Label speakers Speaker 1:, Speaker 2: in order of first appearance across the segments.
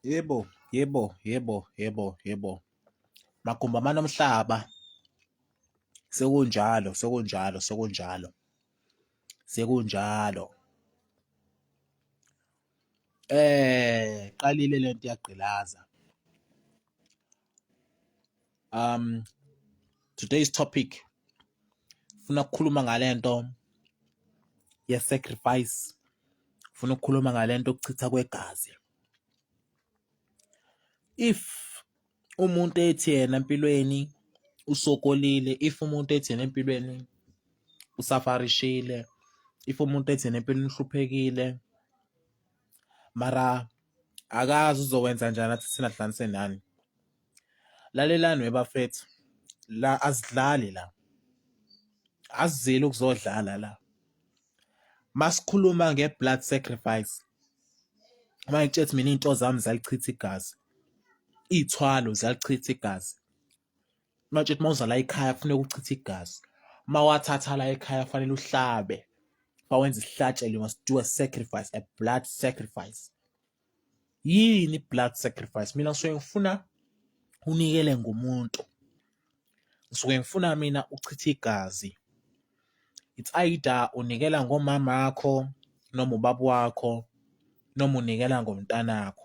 Speaker 1: Yebo, yebo, yebo, yebo, yebo. Magumbi amane omhlaba sekunjalo, sekunjalo, sekunjalo, sekunjalo. Qalile lento iyagqilaza. Today's topic funa ukukhuluma ngalento ye sacrifice, funa ukukhuluma ngalento yokuchitha kwegazi. If umuntu ethi yena empilweni usokolile, if umuntu ethi yena empilweni usafarishile, if umuntu ethi yena empilweni uhluphekile, mara akazi uzokwenza njani athi thina hlanise nani. Lalelani webafethu, la asidlali la, asizile ukuzodlala la. Masikhuluma nge-blood sacrifice, uma ngitshela ukuthi mina iy'nto zami ziyalichitha igazi, iy'thwalo ziyalichitha igazi. Uma ngitshela ukuthi uma uza la ekhaya kufuneka uchithe igazi, uma wathatha la ekhaya kufanele uhlabe, uma wenza isihlatshelo you must do a sacrifice, a blood sacrifice. Yini i-blood sacrifice? Mina ngisuke ngifuna unikele ngomuntu, ngisuke ngifuna mina uchithe igazi. It's either unikela ngomamakho noma ubaba wakho noma unikela ngomntanakho.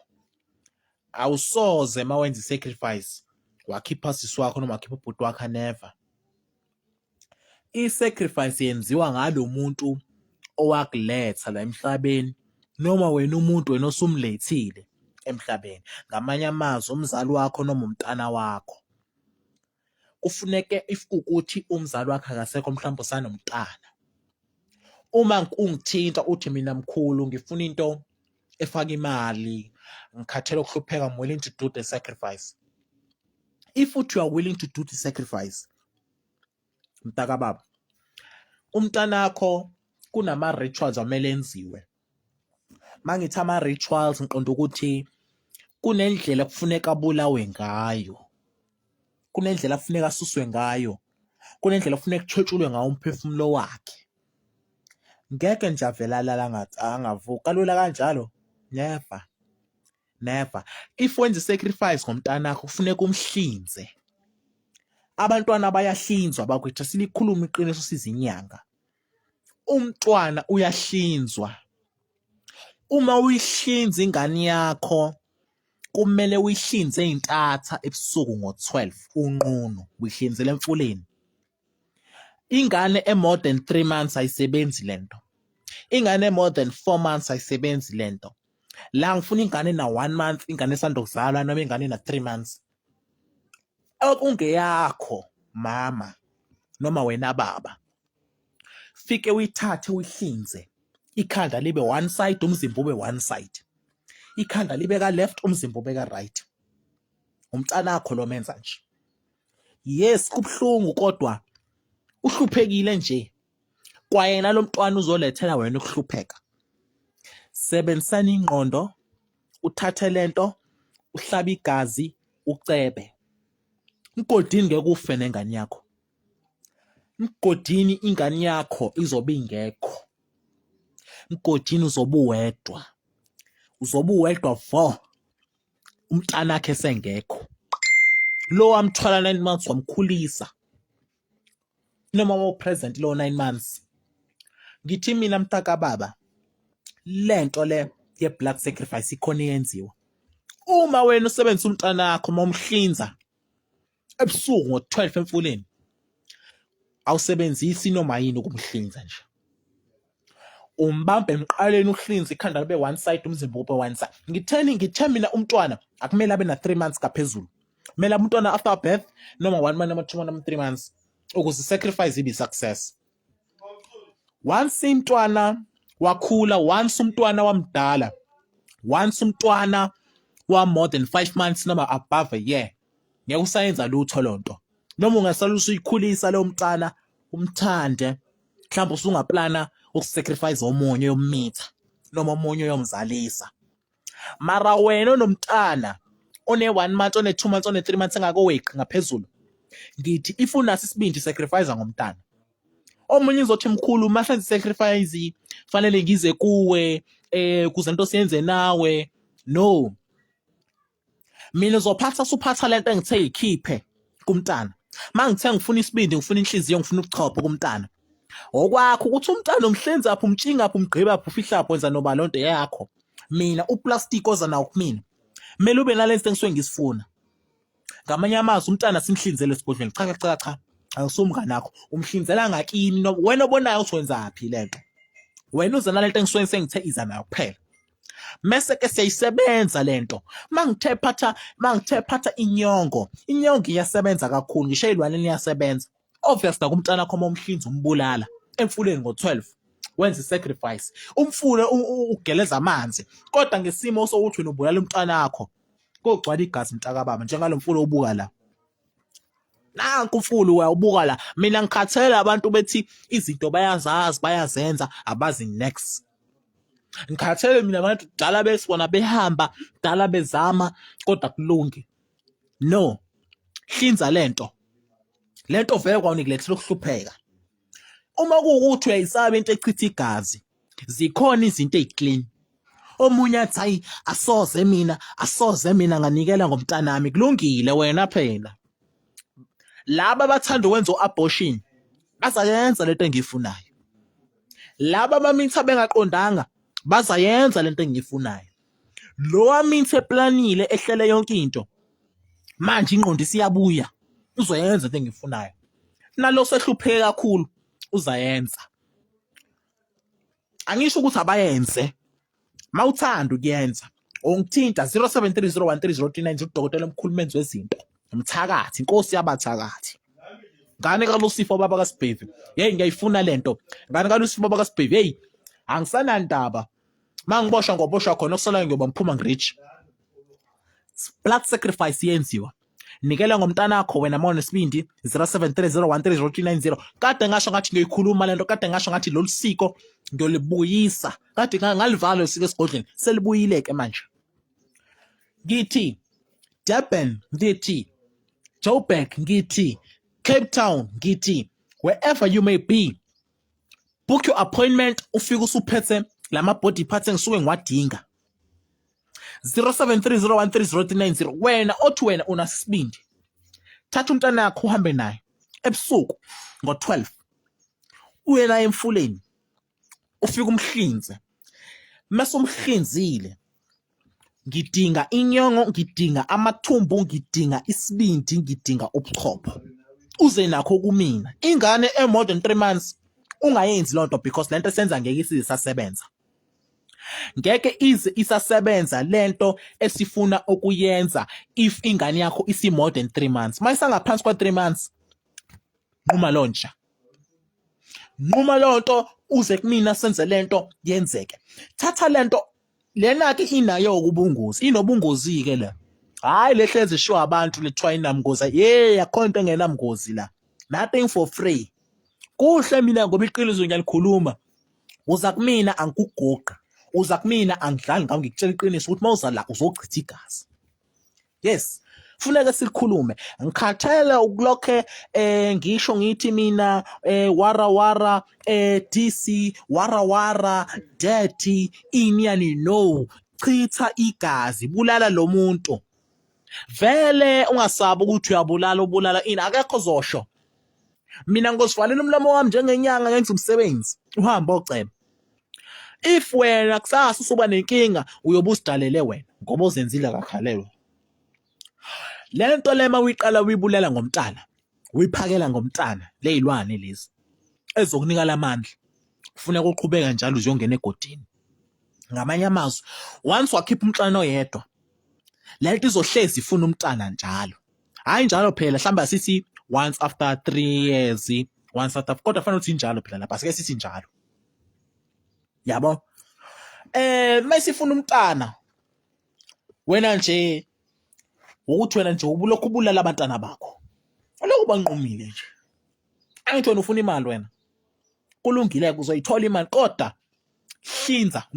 Speaker 1: Awusoze uma wenza i-sacrifice wakhipha sisi wakho noma wakhipha ubhuti wakho, never. I-sacrifice yenziwa ngalo muntu owakuletha la emhlabeni noma wena umuntu wena osumlethile emhlabeni. Ngamanye amazwi umzali wakho noma umntana wakho. Kufuneke if kuwukuthi umzali wakho akasekho mhlawumbe usanomntana, uma ungithinta uthi mina mkhulu ngifuna into efaka imali, ngikhathele ukuhlupheka, I'm willing to do the sacrifice. If uthi you are willing to do the sacrifice, mntakababa, umntanakho kunama-rituals amele enziwe. Mangithi ama-rituals ngiqonda ukuthi kunendlela kufuneka abulawe ngayo, kunendlela kufuneka asuswe ngayo, kunendlela kufuneka kuthwetshulwe ngawo umphefumulo wakhe. Ngeke nje avele alale angavuki kalula kanjalo, never. Never. If wenza i-sacrifice ngomntanakho kufuneka umhlinze. Abantwana bayahlinzwa bakwethu, silikhulume iqiniso sizinyanga. Umntwana uyahlinzwa. Uma uyihlinza ingane yakho kumele uyihlinze ey'ntatha ebusuku ngo-12 unqunu uyihlinzela emfuleni. Ingane e-more than 3 months ayisebenzi lento. Ingane e-more than 4 months ayisebenzi lento. La ngifuna ingane na 1 month, ingane esanda kuzalwa noma ingane na 3 months. Okungeyakho mama noma wena baba. Fike uyithathe uyihlinze. Ikhanda libe one side, umzimba ube one side. Ikhanda libe ka left, umzimba ube ka right. Umntanakho lo menza nje. Yes, kubuhlungu kodwa uhluphekile nje. Kwayena lo mntwana uzolethela wena ukuhlupheka. Sebenzisani ingqondo, uthathe lento, uhlabe igazi, ucebe. Mgodini ngeke ufe nengane yakho. Mgodini ingane yakho izobe ingekho. Mgodini uzobe uwedwa. Uzobe uwedwa vo. Umntanakhe esengekho. Lo wamthwala 9 months wamkhulisa. Noma wawu-present lo 9 months. Ngithi mina mntakababa lento le ye-blood sacrifice ikhona iyenziwa. Uma wena usebenzisa umntanakho uma umhlinza ebusuku ngo-12 emfuleni, awusebenzisi noma yini ukumhlinza nje. Umbambe emqaleni uhlinze ikhanda libe one side, umzimba ube one side. Ngitheni? Ngithe mina umntwana akumele abe na 3 months ngaphezulu. Kumele umntwana after birth noma 1 month noma 2 months noma 3 months ukuze sacrifice ibe success. Once umntwana wakhula, once umntwana wamdala, once umntwana wa more than 5 months noma above a year, ngeke usayenza lutho lonto. Noma ungasala usuyikhulisa lo mntwana umthande, mhlawumbe usungaplana ukusacrifice omunye uyommitha noma omunye uyomzalisa. Mara wena onomntana one 1 month, one 2 months, one 3 months engakoweqi ngaphezulu, ngithi if unaso isibindi sacrifice ngomntana. Omunye uzothi mkhulu uma senze sacrifice fanele ngize kuwe kuze into siyenze nawe. No. Mina uzophatha suphatha lento engithe ikhiphe kumntana. Mangithe ngifuna isibindi, ngifuna inhliziyo, ngifuna ubuchopho kumntana. Okwakho ukuthi umntana umhlinza phi, umtshinga phi, umgqiba phi, ufihla phi, wenza noba lonto yakho. Mina uplastic oza nawo kumina. Kumele ube nalento engisuke ngisifuna. Ngamanye amazwi umntana simhlinzele esigodlweni. Cha cha cha. Angisumngane wakho. Umhlinzela ngakini wena obonayo ukuthi wenzaphi lento. Wena uza nalento engisuke sengithe iza nayo kuphela. Mese ke siyayisebenza lento. Mangithe phatha, mangithe phatha inyongo. Inyongo iyasebenza kakhulu, ngisho ey'lwaneni iyasebenza. Obvious nakumntana wakho uma umhlinza umbulala emfuleni ngo-12 wenza i-sacrifice. Umfule ugeleza amanzi kodwa ngesimo sokuthi wena ubulala umntwana wakho kogcwala igazi mntakababa njengalo mfula obuka la. Nanku umfula uyawubuka la. Mina ngikhathele abantu bethi izinto bayazazi bayazenza abazi next. Ngikhathele mina abantu kudala besibona behamba, kudala bezama kodwa kulungi. No. Hlinza lento. Lento vele kwawunikulethela ukuhlupheka. Uma kuwukuthi uyayisaba into echitha igazi, zikhona izinto eziclean. Omunye athi hayi asoze mina, asoze mina nganikela ngomntanami. Kulungile wena phela. Laba abathanda ukwenza u-abortion bazayenza lento engiyifunayo. Laba abamitha bengaqondanga bazayenza lento engiyifunayo. Lo wamitha eplanile ehlele yonke into manje ingqondo isiyabuya uzoyenza into engiyifunayo. Nalo sehlupheke kakhulu uzayenza. Angisho ukuthi abayenze mawuthanda ukuyenza ungithinta 0730130390 udokotela omkhulu menzi wezinto umthakathi inkosi yabathakathi ngane kaLusifa baba kaSibhevi hey ngiyayifuna lento ngane kaLusifa baba kaSibhevi hey angisanandaba mangiboshwa ngoboshwa khona okusalayo ngiyoba ngiphuma ngirich blood sacrifice yenziwa nikela ngomntanakho wena uma unesibindi 0730130390 kade ngasho ngathi ngiyoyikhuluma lento kade ngasho ngathi lolu siko ngiyolibuyisa kade ngalivala lolu siko esigodlweni selibuyile ke manje ngithi Durban ngithi Joburg ngithi Cape Town ngithi wherever you may be book your appointment ufike usuphethe lama body parts engisuke ngiwadinga 0730130390 wena othi wena unasibindi thatha umntana yakho uhambe naye ebusuku ngo-12 uye naye emfuleni ufike umhlinze mase umhlinzile ngidinga inyongo ngidinga amathumbu ngidinga isibindi ngidinga ubuchopho uze nakho kumina ingane e more than 3 months ungayenzi lonto because lento esenza ngeke isize isasebenza ngeke ize isasebenza lento esifuna ukuyenza if ingane yakho isi more than 3 months mayisangaphansi kwa 3 months nquma lontsha nquma lonto uze kumina senze lento yenzeke thatha lento lena ke inayo ubungozi inobungozi ke la hayi lehlezi sho abantu lethiwa inamngozi hey akho into engenamngozi la nothing for free kuhle mina ngoba iqiniso ngiyalikhuluma uza kumina angikuguqa uza kumina angidlali ngawo ngikutshela iqiniso ukuthi mawuza la uzochitha igazi yes funeke silikhulume ngikhathele ukulokhe eh ngisho ngithi mina eh wara wara eh DC wara wara dirty ini yani no chitha igazi bulala lo muntu vele ungasabi ukuthi uyabulala ubulala ini akekho zosho mina ngosivalela umlomo wami njengenyanga ngenza umsebenzi uhambe oceba if wena kusasa usuba nenkinga uyobe usidalele wena ngoba uzenzile akakhalelwa le nto lema uyiqala uyibulela ngomntana uyiphakela ngomntana leyilwane lezi ezokunika lamandla kufuneka uqhubeka njalo uzongena egodini ngamanye amazwi once wakhipha umntwana oyedwa lento izohlezi ifuna umntana njalo hayi njalo phela mhlawumbe asithi once after 3 years once after kodwa fanele ukuthi injalo phela lapha sike sithi njalo yabo eh masifuna umntana wena nje ukuthi wena nje ubulokhu ubulala abantwana bakho ulokhu banqumile nje angithi wena ufuna imali wena kulungile uzoyithola imali kodwa hlinza.